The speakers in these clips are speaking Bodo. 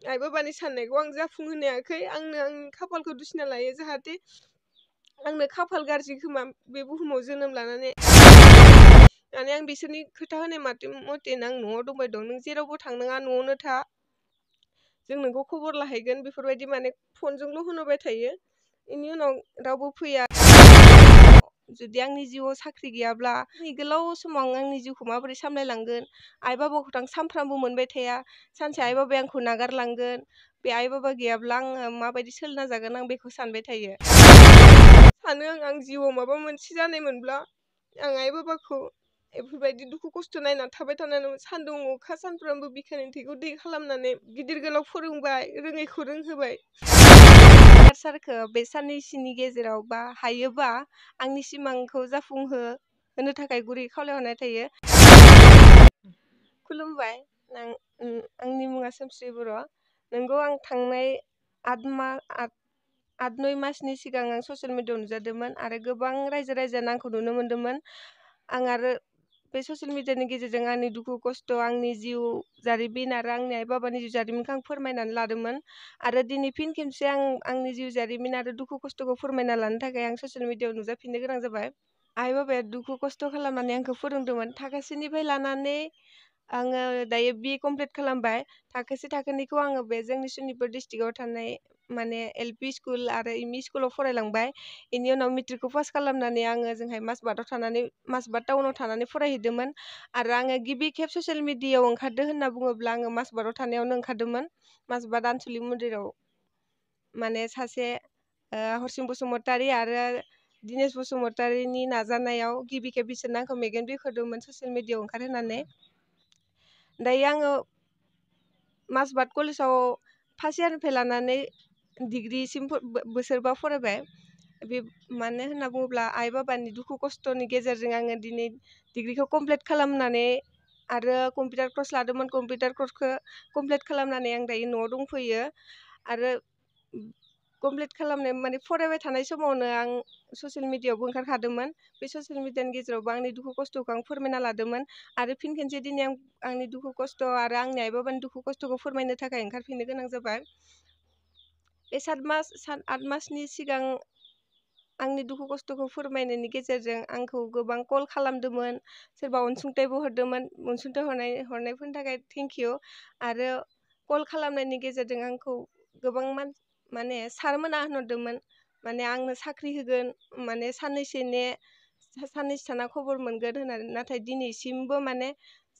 आइ बाबानि साननायखौ आं जाफुंहोनो हायाखै। आंनो आंनि खाफालखौ दुसिना लायो जाहाथे आंनो खाफाल गाज्रि खोमा बे बुहुमाव जोनोम लानानै माने आं बिसोरनि खोथा होनाय मथेनो आं न'आव दंबाय दं। नों जेरावबो थांनाङा न'आवनो था। जों नोंखौ खबर लाहैगोन बेफोरबायदि माने फनजोंल' होनहरबाय थायो। बेनि उनाव रावबो फैया। जुदि आंनि जिउआव साख्रि गैयाब्ला गोलाव समाव आंनि जिउखौ माबोरै सामलायलांगोन? आइ बाबाखौथ' आं सानफ्रामबो मोनबाय थाया। सानसे आइ बाबाया आंखौ नागारलांगोन। बे आइ बाबा गैयाब्ला आङो माबायदि सोलिना जागोन आं बेखौ सानबाय थायो। सानो आं जिउआव माबा मोनसे जानायमोनब्ला आं आइ बाबाखौ बेफोरबायदि दुखु खस्थ' नायना थाबाय थानानै सान्दुं अखा सानफ्रामबो बिखानि थैखौ दै खालामनानै गिदिर गोलाव फोरोंबाय, रोङैखौ रोंहोबाय। सारखौ बे साननैसोनि गेजेराव बा हायोबा आंनि सिमांखौ होनो थाखाय गुरै खावलायहरनाय थायो। खुलुमबाय। आंनि मुङा सोमस्रि बर'। नोंगौ आं थांनाय 8-9 मासनि सिगां आं ससियेल मिडियायाव नुजादोंमोन आरो गोबां रायजो राजायानो आंखौ नुनो मोन्दोंमोन। आं आरो बे ससियेल मिडियानि गेजेरजों आंनि दुखु खस्थ', आंनि जिउ जारिमिन आरो आंनि आइ बाबानि जिउ जारिमिनखौ आं फोरमायनानै लादोंमोन। आरो दिनै फिन खेबसे आं आंनि जिउ जारिमिन आरो दुखु खस्थ'खौ फोरमायना लानो थाखाय आं ससियेल मिडियायाव नुजाफिननो गोनां जाबाय। आइ बाबाया दुखु खस्थ' खालामनानै आंखौ फोरोंदोंमोन। थाखोसेनिफ्राय लानानै आङो दायो BA कमप्लिट खालामबाय। थाखोसे थाखोनिखौ आङो बे जोंनि सनितपुर डिस्ट्रिक्टआव थानाय माने LP स्कुल आरो ME स्कुलाव फरायलांबाय। बेनि उनाव मेट्रिकखौ पास खालामनानै आङो जोंहाय मासबाद टाउनाव थानानै फरायहैदोंमोन। आरो आङो गिबि खेब ससियेल मिडियायाव ओंखारदो होनना बुङोब्ला आङो मासबादाव थानायावनो ओंखारदोंमोन। मासबाद आनसलिक मन्दिराव माने सासे हरसिं बसुमतारी आरो दिनेश बसुमतारीनि नाजानायाव गिबि खेब बिसोरनो आंखौ मेगन बेखेवदोंमोन ससियेल मिडियायाव ओंखारहोनानै। दायो आङो मासबाद कलेजाव फार्स्ट इयारनिफ्राय लानानै डिग्रिसिम बोसोरबा फरायबाय। बे मानो होनना बुङोब्ला आइ बाबानि दुखु खस्थ'नि गेजेरजों आङो दिनै डिग्रिखौ कमप्लिट खालामनानै आरो कम्पिउटार कर्स लादोंमोन। कम्पिउटार कर्सखौ कमप्लिट खालामनानै आं दायो न'आव दंफैयो। आरो कमप्लिट खालामनाय माने फरायबाय थानाय समावनो आं ससियेल मिडियायावबो ओंखारखादोंमोन। बे ससियेल मिडियानि गेजेरावबो आंनि दुखु खस्थ'खौ आं फोरमायना लादोंमन। आरो फिन खेनसे दिनै आं आंनि दुखु खस्थ' आरो आंनि आइ बाबानि दुखु खस्थ'खौ फोरमायनो थाखाय ओंखारफिननो गोनां जाबाय। बे 7 मासनि सिगां आंनि दुखु खस्थ'खौ फोरमायनायनि गेजेरजों आंखौ गोबां कल खालामदोंमोन। सोरबा अनसुंथाइबो हरदोंमोन। अनसुंथाइ हरनायफोरनि थाखाय थेंक इउ। आरो कल खालामनायनि गेजेरजों आंखौ गोबां माने सारमोना होनहरदोंमोन माने आंनो साख्रि होगोन, माने साननैसो थाना खबर मोनगोन होननानै। नाथाय दिनैसिमबो माने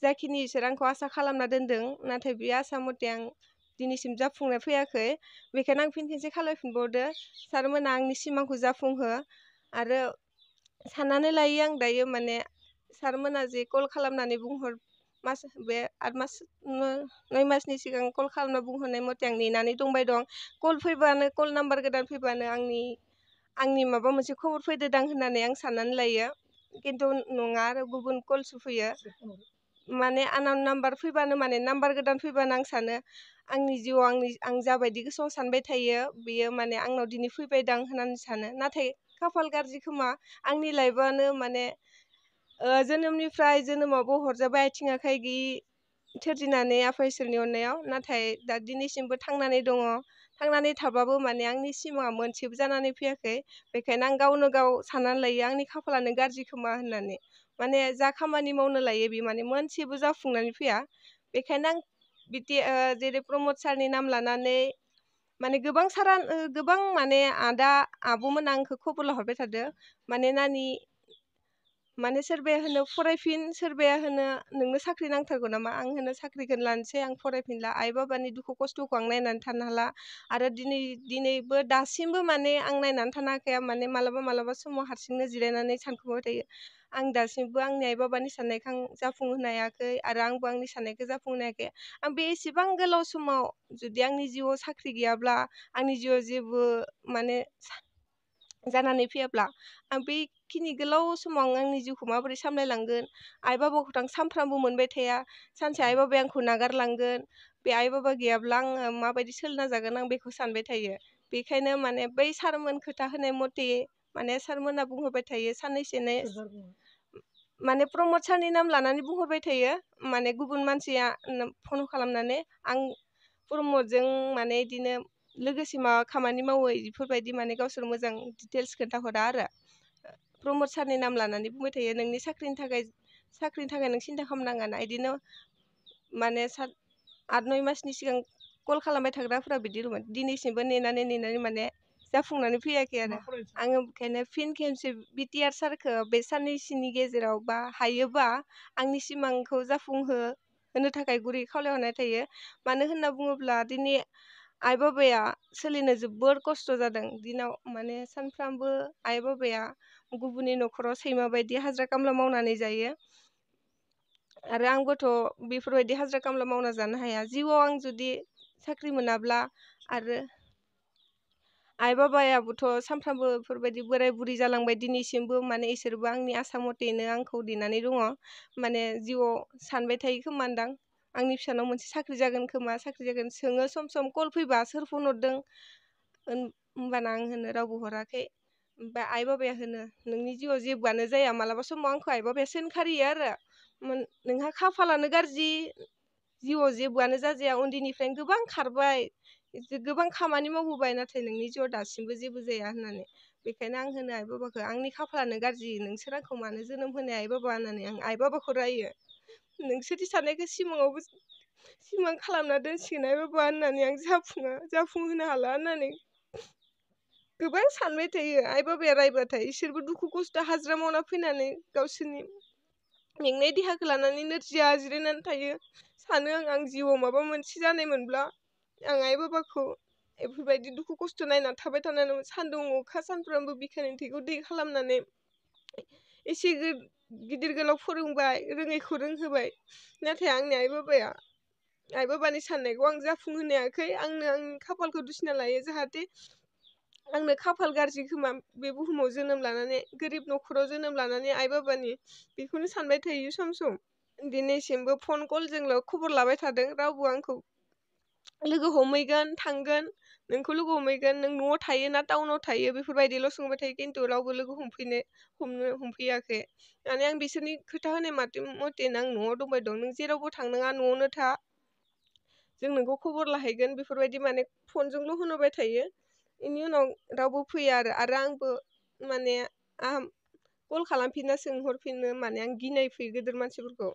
जाखिनि इसोर आंखौ आसा खालामना दोनदों, नाथाय बे आसा मथे आं दिनैसिम जाफुंनाय फैयाखै। बेखायनो आं फिन खेनसे खावलायफिनबावदो सारमोना आंनि सिमांखौ जाफुंहो। आरो साननानै लायो आं दायो माने सारमोना जे कल खालामनानै बे 9 मासनि सिगां कल खालामना बुंहरनाय मथे आं नेनानै दंबाय दं। कल फैबानो, कल नाम्बार गोदान फैबानो आंनि माबा मोनसे खबर फैदोदां होननानै आं साननानै लायो। खिन्थु नङा आरो गुबुन कलसो फैयो। माने आननन नाम्बार फैबानो, माने नाम्बार गोदान फैबानो आं सानो आंनि जिउआव आं जाबायदि गोसोआव सानबाय थायो बेयो माने आंनाव दिनै फैबायदां होननानै सानो। नाथाय खाफाल गाज्रि खोमा आंनि लाइफआनो माने जोनोमनिफ्राय जोनोमावबो हरजाबाय आथिं आखाइ गैयि सोरजिनानै आफा इसोरनि अननायाव। नाथाय दा दिनैसिमबो थांनानै दङ। थांनानै थाबाबो माने आंनि सिमाङा मोनसेबो जानानै फैयाखै। बेखायनो आं गावनो गाव साननानै लायो आंनि खाफालानो गाज्रि खोमा होननानै। माने जा खामानि मावनो लायो बे माने मोनसेबो जाफुंनानै फैया। बेखायनो आं जेरै प्रमद सारनि नाम लानानै माने गोबां माने आदा आब'मोना आंखौ खबर लाहरबाय थादो। माने नानि माने सोरबाया होनो फरायफिन, सोरबाया होनो नोंनो साख्रि नांथारगौ नामा? आं होनो साख्रिखौनो लानोसै, आं फरायफिनला। आइ बाबानि दुखु खस्थ'खौ आं नायनानै थानो हाला। आरो दिनैबो दासिमबो माने आं नायनानै थानो हाखाया। माने मालाबा समाव हारसिंनो जिरायनानै सानखुमाबाय थायो। आं दासिमबो आंनि आइ बाबानि साननायखौ आं जाफुंहोनो हायाखै आरो आंबो आंनि साननायखौ जाफुंहोनो हायाखै। आं बे एसेबां गोलाव समाव जुदि आंनि जिउआव साख्रि गैयाब्ला, आंनि जिउआव जेबो माने जानानै फैयाब्ला, आं बेखिनि गोलाव समाव आंनि जिउखौ माबोरै सामलायलांगोन? आइ बाबाखौथ' आं सानफ्रामबो मोनबाय थाया। सानसे आइ बाबाया आंखौ नागारलांगोन। बे आइ बाबा गैयाब्ला आङो माबायदि सोलिना जागोन आं बेखौ सानबाय थायो। बेखायनो माने बै सारमोन खोथा होनाय मथे माने सारमोना बुंहरबाय थायो साननैसोनो माने प्रमद सारनि नाम लानानै बुंहरबाय थायो। माने गुबुन मानसिया फन खालामनानै आं प्रमदजों माने इदिनो लोगोसे माबा खामानि मावो इफोरबायदि माने गावसोर मोजां डिटेल्स खोन्थाहरा आरो प्रमद सारनि नाम लानानै बुंबाय थायो नोंनि साख्रिनि थाखाय नों सिन्था खालामनाङा ना इदिनो माने 8-9 मासनि सिगां कल खालामबाय थाग्राफोरा बिदि दंमोन दिनैसिमबो नेनानै माने जाफुंनानै फैयाखै आरो आङो बेखायनो फिन खेबसे बिटिआर सारखौ बे साननैसोनि गेजेराव बा हायोबा आंनि सिमांखौ होनो थाखाय गुरै खावलायहरनाय थायो मानो होनना बुङोब्ला दिनै आइ बाबाया सोलिनो जोबोर खस्थ' जादों दिनाव माने सानफ्रामबो आइ बाबाया गुबुननि न'खराव सैमा बायदि हाजिरा खामला मावनानै जायो आरो आंबोथ' बेफोरबायदि हाजिरा खामला मावना जानो हाया जिउआव आं जुदि साख्रि मोनाब्ला आरो आइ बाबायाबोथ' सानफ्रामबो बेफोरबायदि बोराय बुरि जालांबाय दिनैसिमबो माने इसोरबो आंनि आसा मथेनो आंखौ नेनानै दङ माने जिउआव सानबाय थायो खोमादां आंनि फिसानाव मोनसे साख्रि जागोन खोमा साख्रि जागोन सोङो सम सम कल फैबा सोर फन हरदों होमबाना आं होनो रावबो हराखै ओमफ्राय आइ बाबाया होनो नोंनि जिउआव जेबोआनो जाया मालाबा समाव आंखौ आइ बाबाया सोंखारियो आरो नोंहा खाफालानो गाज्रि जिउआव जेबोआनो जाजाया उन्दैनिफ्रायनो गोबां खारबाय गोबां खामानि मावबोबाय नाथाय नोंनि जिउआव दासिमबो जेबो जाया होननानै बेखायनो आं होनो आइ बाबाखौ आंनि खाफालानो गाज्रि नोंसोर आंखौ मानो जोनोम होनाय आइ बाबा होननानै आं आइ बाबाखौ रायो नोंसोरनि साननायखौ सिमाङावबो सिमां खालामना दोनसिगोन आइ बाबा होननानै आं जाफुंहोनो हाला होननानै गोबां सानबाय थायो आइ बाबाया रायबाथाय इसोरबो दुखु खस्थ' हाजिरा मावना फैनानै गावसोरनि मेंनाय देहाखौ लानानै नोरजिया जिरायनानै थायो सानो आं जिउआव माबा मोनसे जानायमोनब्ला आं आइ बाबाखौ बेफोरबायदि दुखु खस्थ' नायनानै थाबाय थानानै सान्दुं अखा सानफ्रामबो बिखानि थैखौ दै खालामनानै एसे गिदिर गोलाव फोरोंबाय रोङैखौ रोंहोबाय नाथाय आंनि आइ बाबानि साननायखौ आं जाफुंहोनो हायाखै आंनो आंनि खाफालखौ दुसिना लायो जाहाथे आंनो खाफाल गाज्रि खोमा बे बुहुमाव जोनोम लानानै गोरिब न'खराव जोनोम लानानै आइ बाबानि बेखौनो सानबाय थायो सम सम दिनैसिमबो फन कलजोंल' खबर लाबाय थादों रावबो आंखौ लोगो हमहैगोन थांगोन नोंखौ लोगो हमहैगोन नों न'आव थायो ना टाउनाव थायो बेफोरबायदिल' सोंबाय थायो खिन्थु रावबो लोगो हमफैयाखै माने आं बिसोरनि खोथा होनाय मथेनो आं न'आव दंबाय दं नों जेरावबो थांनाङा न'आवनो था जों नोंखौ खबर लाहैगोन बेफोरबायदि माने फनजोंल' होनबाय थायो बेनि उनाव रावबो फैया आरो आंबो माने कल खालामफिनना सोंहरफिननो माने आं गिनाय फैयो गिदिर मानसिफोरखौ